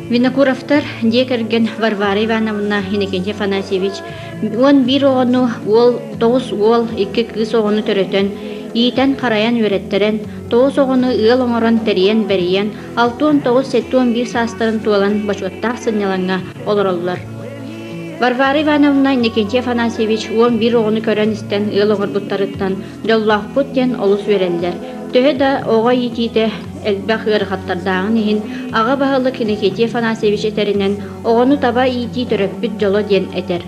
Винокуровтар дьиэ кэргэн Варвара Ивановна, Иннокентий Афанасьевич 11 оҕону, уол, тоҕус уол, икки кыыс оҕону төрөтөн, иитэн-харайан үөрэттэрэн, тоҕус оҕону ыал оҥорон тэрийэн-бэрийэн, 69-71 саастарын туолан бочуоттаах сынньалаҥҥа олороллор. Варвара Ивановна, Иннокентий Афанасьевич 11 оҕону көрөн-истэн ыал оҥорбуттарыттан дьоллоохпут диэн олус үөрэллэр. Төһө да оҕо иитиитэ элбэх ыарахаттардааҕын иһин, аҕа баһылык Иннокентий Афанасьевич этэринэн, оҕону таба иитии төрөппүт дьоло диэн этэр.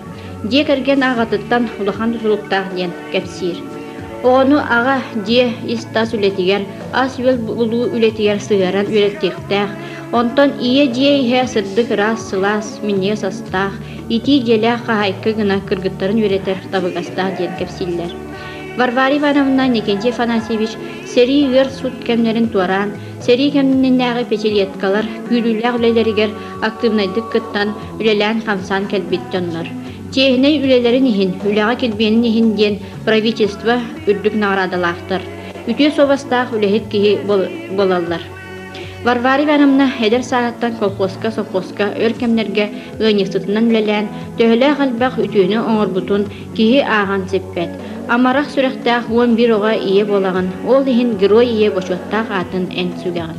Дьиэ кэргэн аҕатыттан улахан тутулуктаах диэн кэпсиир. Оҕону аҕа дьиэ ис-тас үлэтигэр, ас-үөл булуу үлэтигэр сыһыаран үөрэтиэхтээх. Онтон ийэ дьиэ иһэ сырдык ыраас, сылаас, минньигэс астаах, итии дьиэлээх хаһаайка гына кыргыттарын үөрэтэр табыгастаах диэн кэпсииллэр. Варвара Ивановна Никентий Афанасьевич сэрии ыар сут кэмнэрин туораан, сэрии кэмнинээҕи пятилеткалар күүрүүлээх үлэлэригэр актыыбынайдык кыттан, үлэлээн-хамсаан кэлбит дьоннор. Чиэһинэй үлэлэрин иһин, үлэҕэ килбиэнин иһин диэн правительство үрдүк наҕараадалаахтар, үтүө суобастаах үлэһит киһи буолаллар. Варвара Ивановна эдэр сааһыттан колхозка, совхозка өр кэмнэргэ ыанньыксытынан үлэлээн, төһөлөөх элбэх үтүөнү оҥорбутун киһи ааҕан сиппэт. Амарах сүрэхтээх 11 оҕо ийэ буолаҕын, ол иһин Герой ийэ бочуоттаах аатын эн сүгэҕин.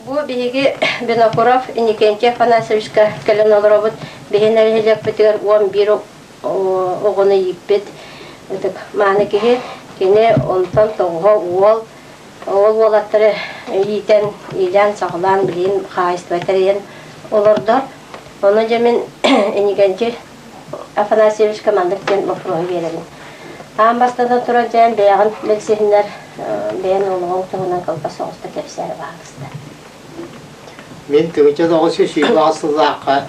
Бу биһиги Винокуров Иннокентий Афанасьевичка кэлэн олоробут. Биһи нэһилиэкпитигэр 11 оҕону ииппит ытык мааны киһи. Кини онтон тоҕуһа уол. Ол уолаттары иитэн, иилээн-саҕалаан билигин хаһаайыстыба тэрийэн олордор. Ону дьэ мин Иннокентий Афанасьевичка маннык диэн боппуруоһу биэрэбин. Аан бастатан туран дьээн бэйэҕин билсиһиннэр, бэйэн олоҕуҥ туһунан кылгас соҕуста кэпсээри баҕалыста. Мин 1928 сыллаахха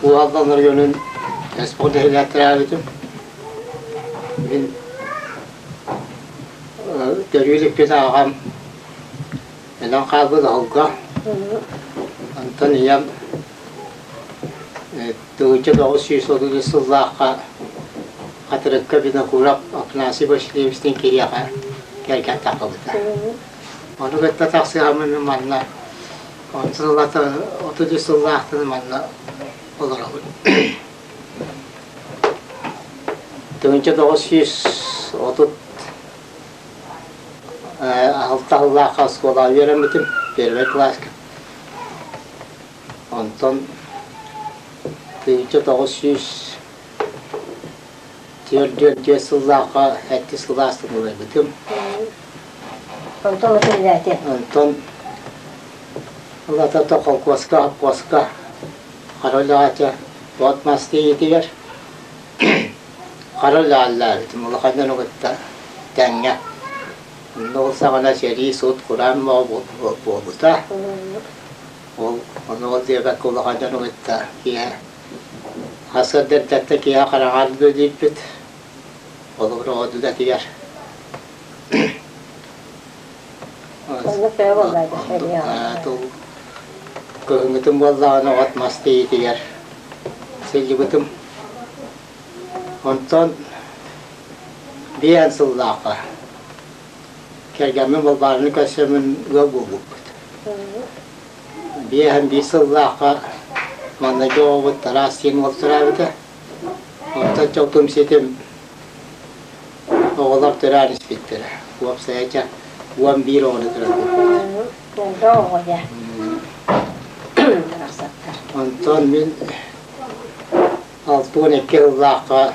Уһалдан оройуонун Эспо нэһилиэктэрээбитим. Мин төрүү иликпин ааҕам өлөн хаалбыт оһолго. Онтон ийэм 1933 сыллаахха Хатырыкка Винокуров Афанасий Васильевичтыын киһиэхэ кэргэн тахсыбыта. Ону кытта тахсыһаммын мин манна 33 сыллаахтан манна олоробун. 1930 алта сыллаахха оскуолаҕа үөрэммитим, первый класска. Онтон 1944 сыллаахха сэттис кылааска уларбытым. Онтон үлэлээтэ. Онтон улата холкуоска, хопкуоска хара үлэҕэ от мас тиийиитигэр хара үлэҕэллээбитим улахан дьону кытта тэҥҥэ. Онно ол саҕана сэрии, сут, кураан буолбута. Ол ону ол диэбэккэ улахан дьону кытта киэһэ сарсыарда эрдэттэн киэһэ хараҥа үлэлиирбит. Холобур, оҕо үлэтигэр. Оннук төһө буолла сэрии аҕата? Кыһыҥҥытын буоллаҕына от мас тиийиитигэр сылдьыбытым. Онтон биээн сыллаахха кэргэммин Балбаараны көрсөммүн ыал буолбуппут. Биэһэн биир сыллаахха маҥнайгы оҕобут Тараас диэн уол төрөөбүтэ. Онтон чолтум ситим оҕолор төрөөн испиттэрэ. Уопсайа ча 11 оҕону төрөппүппүт. Оҕо дьэ. Барахсаттар. Онтон мин 62 сыллаахха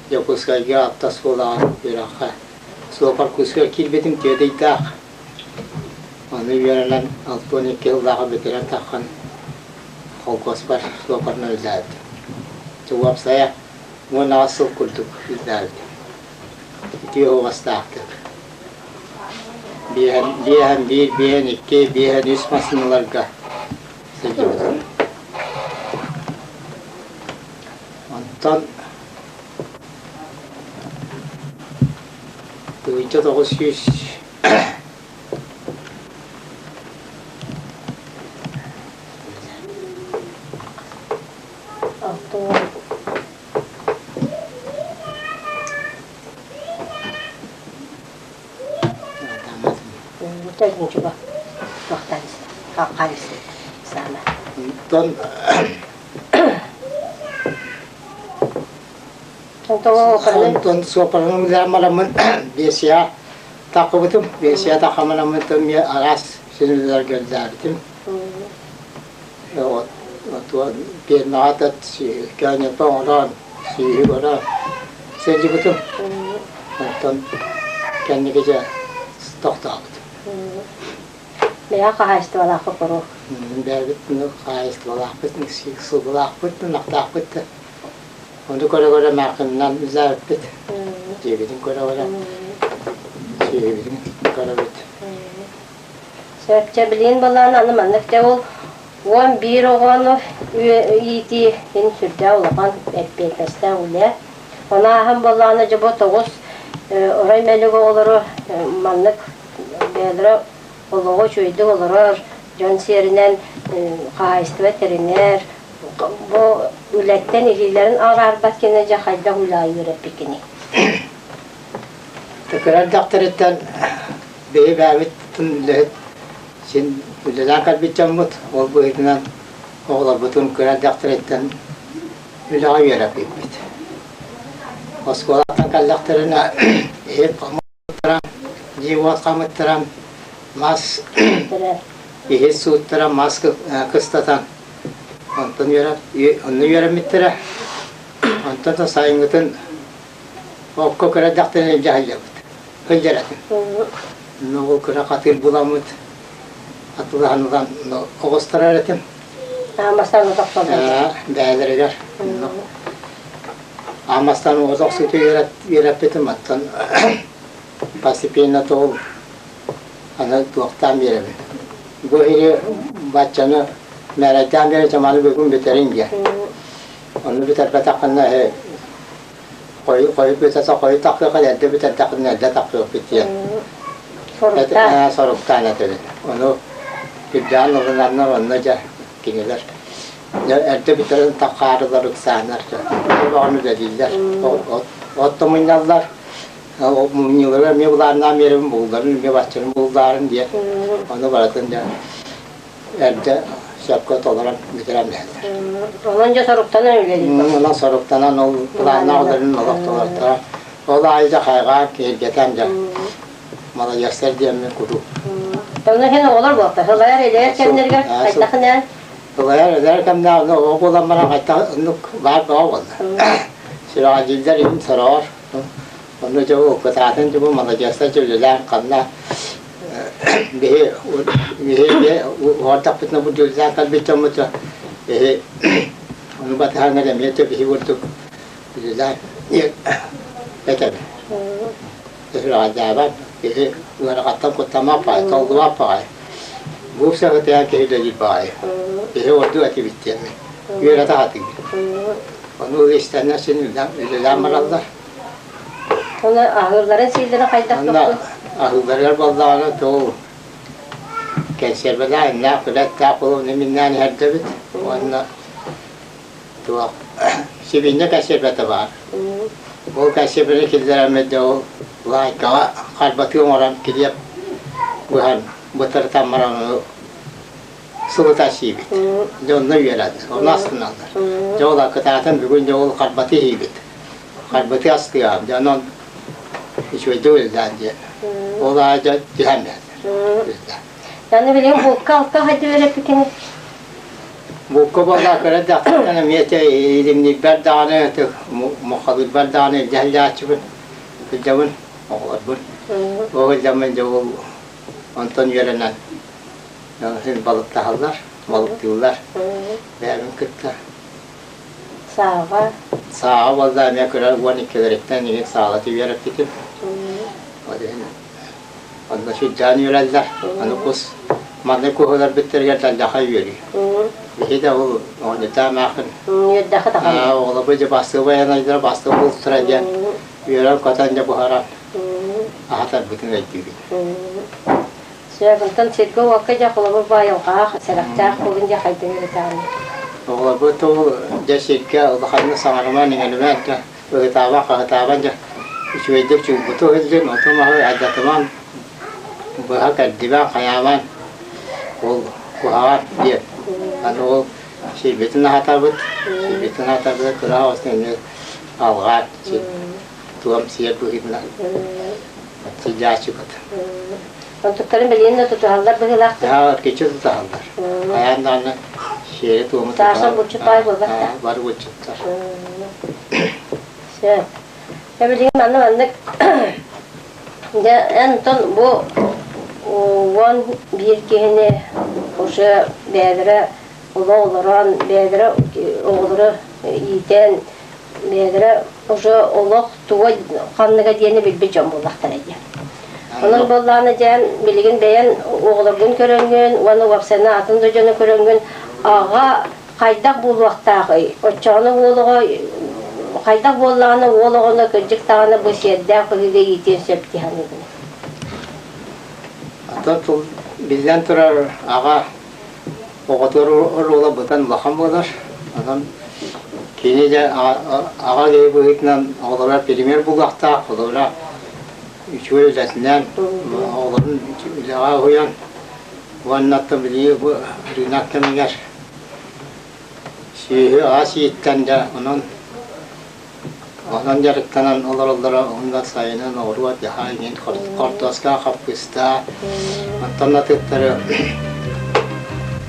Дьокуускайга автоскуолаҕа үөрэххэ суопар курсугар киирбитим түөрт ыйдаах. Ону үөрэнэн 62 сыллааҕы бүтэрэн таххан холкуоспар суопарынан үлэлээбитим. Уопсайа 18 сыл курдук үлэлээбитим. Үтүө уобастаахтык. Биэһэн, биэһэн биир, биэһэн икки, биэһэн үс массыыналарга сылдьыбытым. Онтон 1900 Онтон Онтон суоппарынан үлэлээн бараммын биэсийэ таххыбытым. Биэсийэ таххаманаммын эмиэ араас сирилэргэ үлэлээбитим. Пиэрмэҕэ да көөнньөрбө оҥорон, сүүһү көрөн сылдьыбытым. Онтон кэнники дьэ тохтообутум. Бэйэ хаһаайыстыбалаахха куруук. Бэйэбит хаһаайыстыбалаахпыт, сылгылаахпыт, ынахтаахпыт да. Ону көрө-көрө маахынынан үлэлээбиппит. Дьиэбитин көрө-көрө, сүөһүбүтүн көрөбүт. Сөп, чэ билигин балаан аны маннык дьэ ол 11 оҕону иитии иһин сүрдээх улахан эппиэтинэстээх үлэ. Ону ааһан буоллаҕына дьэ бу тоҕус орой мэлик оҕолору маннык бэйэлэрэ олоҕу үчүгэйдик олорор, дьон сиэринэн хаһаайыстыба тэринэр, бу үлэттэн илиилэрин араарбат кини дьэ хайдах үлэҕэ үөрэппиккиний? Кыра эрдэхтэриттэн бэйэ бэйэбит үлэһит син үлэлээн кэлбит дьоммут. Ол быһыытынан оҕолорбутун кыра эрдэхтэриттэн үлэҕэ үөрэппиппит. Оскуолаттан кэллэхтэринэ иһит хомуттаран, дьиэ-уот хамыттаран, мас иһит сууттаран, мас кыстатан онтон үөрэ онно үөрэммиттэрэ. Онтон да сайыҥҥытын окко кыра эрдэхтэринэ илдьэ сылдьабыт. Сылдьар этим. Онно ол кыра хатыыр буламмыт атылаһан ылан оҕустарар этим. Аамастан отохсоллор. Бэйэлэригэр. Аамастан оҕус охсууту үөрэппитим, оттон постепенно тоҕул аны туохтаан биэрэбин. Бу иһи баччаны мээрэйдээн биэрэ маны бүгүн бүтэриҥ диэн. Ону бүтэрбэтэххинэ хойут бүтэрсэ хойут тахсыахха эрдэ бүтэрдэххинэ эрдэ тахсыахпыт диэн Соруктаан. Соруктаан этэбин. Ону үрдээн ылынаннар онно дьэ кинилэр эрдэ бүтэрэн таххаарылар ыксааннар бөҕөнү үлэлииллэр. От мунньаллар. Мунньуулара эмиэ былааннаан биэрэбин булларын эмиэ баччарын буллаарын диэн. Ону барытын дьэ эрдэ сөпкө толорон бүтэрэн биһэллэр. Онон дьэ соруктанан үлэлиир. Онон соруктанан ол планнаах үлэлэрин олох толортора. Ол аайы дьэ хайҕаан, киһиргэтэн дьэ маладьыастар диэммин куруук. Онно иһин оҕолор буолта. Сылайар элэйэр кэмнэригэр хайдах инээн? Сылайар элэйэр кэмнээх оҕо буолан баран хайдах оннук баар бөҕө буолла. Сүрэҕэлдьииллэр иһин сороҕор. Онно дьэ кытаатын дьэ бу маладьыастар дьэ үлэлээн ханна биһи биһи уһардахпытына бу дьүллээн кэлбит дьоммут биһи ону батыһан эмиэ да биһи курдук үлэлээн этэбин сүрэҕэлдьээбэт киһи ыарахаттан куттаммат баҕайы толлубат баҕайы бу саҕытыйан киһи үлэлиир баҕайы киһи ордук этибит диэммин үөрэтэ сатыыбын ону истэннэр син үлэлээн бараллар. Оны аһыылларын сииллэрин хайдах Онно аһыылларыгар буоллаҕына тыл кэнсиэрбэлээх иннээх күлэттээх буолуон миннээн иһэрдэбит уонна туох сибиинньэ кэнсиэрбэтэ баар. Ол кэнсиэрбэни киллэрэммит дьэ ол лаайкаҕа харбатыы оҥорон килиэп быһан бытарытан баран ону сылыта сиибит. Дьэ онно үөрэллэр, онно астыналлар. Дьэ ол кытаатан бүгүн дьэ ол харбаты иһиибит. Харбаты астыаҕым, дьэ онон үчүгэйдик үлэлээн диэн. Ол аайы дьэ түһэн биэрдэр. Аны билигин булка-алка хайдах үөрэппиккиний? Булка буолла кыра эрдэхпиттэн эмиэ илимниирбэр даҕаны, мухалыырбар даҕаны илдьэ сылдьааччыбын, сылдьабын, оҕолорбун. Ол сылдьаммын дьэ ол онтон үөрэнэн син балыктаһаллар, балыктыыллар бэйэбин кытта. Сааҕа. Сааҕа буолла эмиэ кыра 12-лэриттэн игин саалаты үөрэппитим. Ол иһин онно сүрдээн үөрэллэр. Аны кус маннык куһулар бүттэригэр даллаха үөрүү. Биһи да ол оҕонньотоо маахын Үөрдэххэ даҕаны. Оҕолорбу дьэ бастыыбай анайдара бастыы бултара диэн үөрэн-көтөн дьэ буһаран аһатарбытын өйдүүбүн. Сөп, онтон сиргэ-уокка дьэ холобур бу айылҕаах, сэрэхтээх буолун дьэ хайдах үөрэтэҕиний? Оҕолорбут ол дьэ сиргэ улаханнык саҥарыман-иҥэримэн дьэ ыһытаабан-хаһытаабан дьэ үчүгэйдик чугбуту иһиллин, оту-маһы алдьатыман, быһа кэрдибэн, хайаабан ол куһаҕан диэн. Аны ол сирбитин аһатабыт, сирбитин аһатабыт кыра оҕус эмиэ алҕаат туом сиэр быһыытынан сылдьааччыбыт. Онтуктарын билигин да тутуһаллар быһыылаахтар. Аа, кичи тутуһаллар. Хайаан даҕаны сиэри-туому Саасан булчут баай буолбат да. Бары булчуттар. Сөп. Дьэ билигин манна маннык дьэ эн онтон бу 11 киһини уже бэйэлэрэ олох олорон, бэйэлэрэ оҕолору иитэн, бэйэлэрэ уже олох туга ханныга диэни билбит дьон буоллахтара дии. Онон буоллаҕына дьэ билигин бэйэн оҕолоргун көрөҥҥүн уонна уопсайынан атын да дьону көрөҥҥүн аҕа хайдах буолуохтааҕый? Оччоҕуна уол оҕо хайдах буоллаҕына уол оҕону кырдьык даҕаны бу сиэрдээх быһыыга иитиэн сөп дии саныыбын. Атын тыл биллэн турар аҕа оҕотугар оруола быдан улахан буолар. Онон кини дьэ аҕа киһи быһыытынан оҕолоро премьер булуохтаах, холобура үчүгэй үлэтинэн оҕолорун үлэҕэ уһуйан уонна оттон билии бу рынок кэмигэр сүөһү ас ииттэн дьэ онон онон дьарыктанан олороллоро уонна сайынын оҕуруот дьаһаа иҥин хортуоска хаппыыста онтон атыттары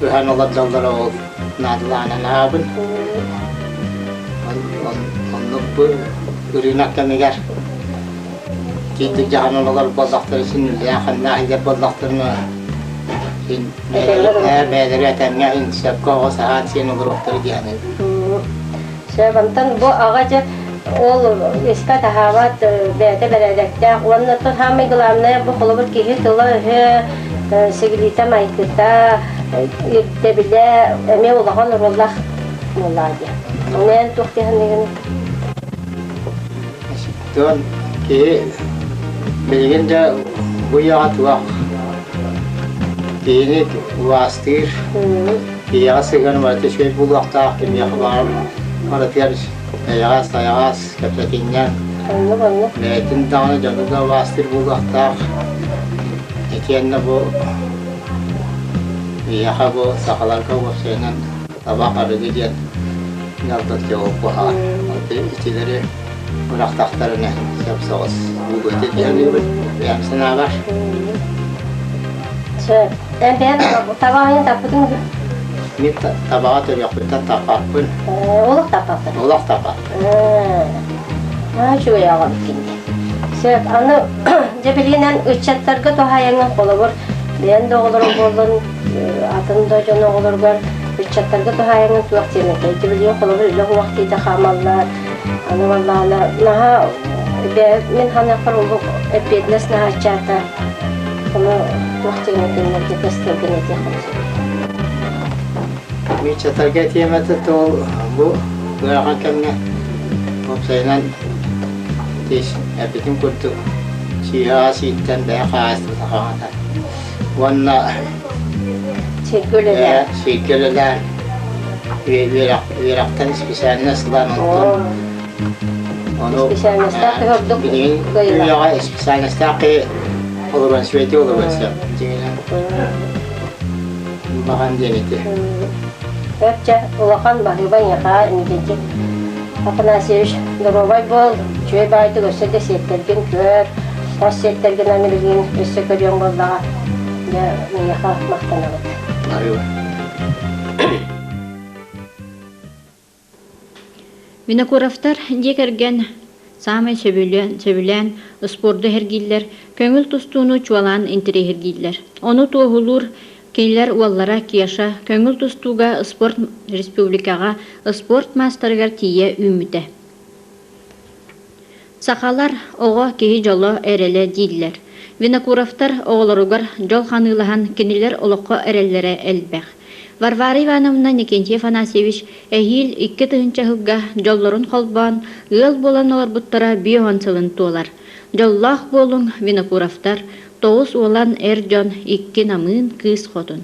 ыһан олордоллоро ол наадалаанан аһаабын оннук бу ырыынак кэмигэр Киирдик дьаһанан олор буоллахтара син үлэлээх-хамнаах иһэр буоллахтарына син бэйэлэрэ этэҥҥэ иһин сөпкө оҕо саһаан сиэн олоруохтара диэни. Сөп, онтон бу аҕа дьэ ол испэт аһаабат бэйэтэ бэрээдэктээх уонна оттон самый главное бу холобур киһи тыла-өһө сигилитэ майгыта ирдэбилэ эмиэ улахан оруоллаах буоллаҕа дии. Онон туох диэхинигин Оттон киһи билигин да бу үйэҕэ туох киһини убаастыыр, киһиэхэ сыһыан барыта үчүгэй буолуохтаах, кимиэхэ баҕар барытыгар эйэҕэс-сайаҕас, кэпсэтинньэҥ, бэйэтин даҕаны дьону да убаастыыр буолуохтаах. Итиэннэ бу биһиэхэ бу сахаларга уопсайынан табах арыгы диэн ньалбаччы куһаҕан. Итилэри бырахтахтарына сөп соҕус буолуо этэ диэн бэйэм санаабар. Сөп. Эн бэйэн табаҕын таппытыҥ дуо? Мин табаҕа төрүөхпүттэн таппаппын. Олох таппаппын. Олох таппаппын. Аа, үчүгэй аҕам кинди. Сөп. Аны дьэ билигин ыччаттарга туһаайаҥҥын холобур бэйэн да оҕолоруҥ буоллун атын да дьон оҕолоругар ыччаттарга туһаайаҥҥын туох диэн этэй? Билигин холобур үлэ уһуох тиийдэ хаамаллар. Аны валлаана наһаа мин ханыахпар улук эппиэтинэс наһаа аччаата. Ону туох диэн этиннэргэ көстөргүн этиэххин сөп. Ыччаттарга этиэм этэ ол бу ыарахан кэмҥэ уопсайынан тиис эппитим курдук сииһэ сииттэн бэйэ хаһаайыстыбата хаҥатар уонна Сиргэ үлэлээн. Сиргэ үлэлээн үөрэхтэн специальность ылан онтон ону Специальностаах киһи ордук билигин кыайыылаах. үлэҕэ специальностаах киһи олорон свети олоруон сөп дьиҥинэн улахан диэн ити. Өп чэ, улахан баһыыба эйиэхэ Никитин Афанасьевич доруобай буол, үчүгэй баайдык өссө да сиэттэргин көр, хос сиэттэргин аны билигин өссө көрүөҥ буоллаҕа. Дьэ, миэхэ махтанабыт. Баһыыба. Винокуровтар дьиэ кэргэн саамай сөбүлээн, сөбүлээн спорду эһэргииллэр, көҥүл тустууну чуолаан интэриэһиргииллэр. Ону туоһулуур кинилэр уоллара Кеша көҥүл тустууга спорт республикаҕа спорт маастарыгар тиийэ үүммүтэ. Сахалар оҕо киһи дьоло, эрэлэ дииллэр. Винокуровтар оҕолоругар дьол ханыылаһан кинилэр олоххо эрэллэрэ элбэх. Варвара Ивановна Никентий Афанасьевич эһиил 2000 сылга дьоллорун холбоон ыал буолан олорбуттара 50 сылын туолар. Дьоллоох буолуҥ, Винокуровтар, тоҕус уолан эр дьон, икки намыын кыыс хотун.